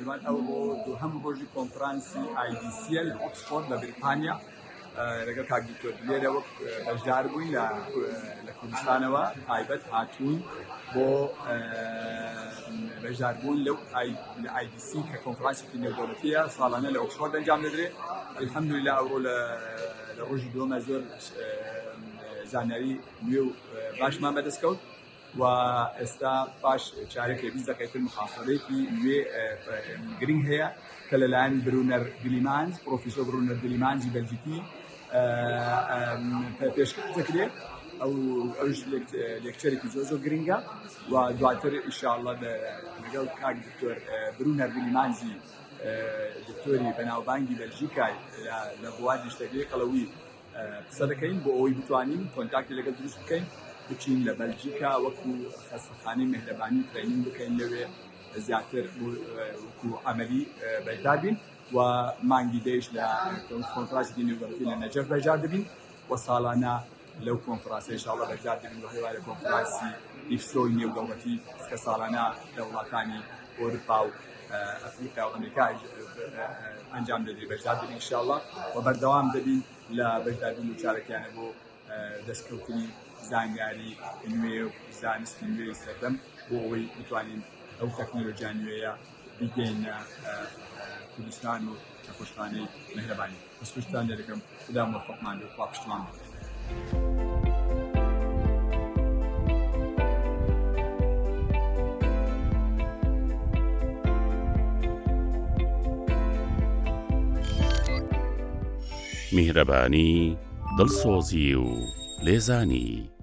میهرەبان ئەوڕۆ دووهەم ڕۆژی کۆنفرانسی IDC لە ئۆکسفۆرد لە بریتانیا لەگەڵ کاک دکتۆر دلێرە وەک بەشدار بووین لە لە کوردستانەوە تایبەت هاتوون بۆ بەشداربوون لەو لە IDC کە کۆنفرانسێکی نێودەوڵەتیە ساڵانە لە ئۆکسفۆرد ئەنجام دەدرێت الحمدلله ئەوڕۆ لە لە ڕۆژی دووەمە زۆر زانیاری نوێ و باشمان بەدەست کەوت و ئێستا پاش چارەکێ 20 دقیقەی تر محاسەرەیەکی نوێ گرنگ هەیە کە لەلایەن برونەر گلیمانز پرۆفیسۆر برونەر گلیمانزی بەلجیکی پێشکەش دەکرێت ئەو ئەوش lecture ێکی زۆر زۆر گرنگە و دواتر ئیشاءاللە لەگەڵ کاک دکتۆر برونەر گلیمانزی دکتۆری بەناوبانگی بەلجیکای لە بواری نەشتەرگەری قەڵەوی قسە دەکەین بۆ ئەوەی بتوانین contact ی لەگەڵ دروست بکەین بچین لە بەلجیکا وەکو خەستەخانەی میهرەبانی training بکەین لەوێ زیاتر وەکو عەمەلی بەشدار بین و مانگی دەیش لە کۆنفرانسێکی نێودەوڵەتی لە نەجەف بەشدار دەبین و ساڵانە لەو کۆنفرانسە ئینشاڵڵا بەشدار دەبین و هەروەها لە کۆنفرانسی ئیفسۆی نێودەوڵەتی کە ساڵانە لە وڵاتانی ئەوروپا و ئەفریقا و ئەمریکا ئەنجام دەدرێت بەشدار دەبین ئینشاڵڵا و بەردەوام دەبین لە بەشداربوون و چالاکیانە بۆ دەستکەوتنی زانیاری نوێ و زانستی نوێی سەردەم بۆ ئەوەی بتوانین ئەو تەکنەلۆژیا نوێیە بیگەینە کوردستان و نەخۆشخانەی میهرەبانی. دەستخۆشتان لێ دەکەم خودا مۆفەقمان بێ خوا پشتمان بێت. میهرەبانی، دڵسۆزی و لێزانی.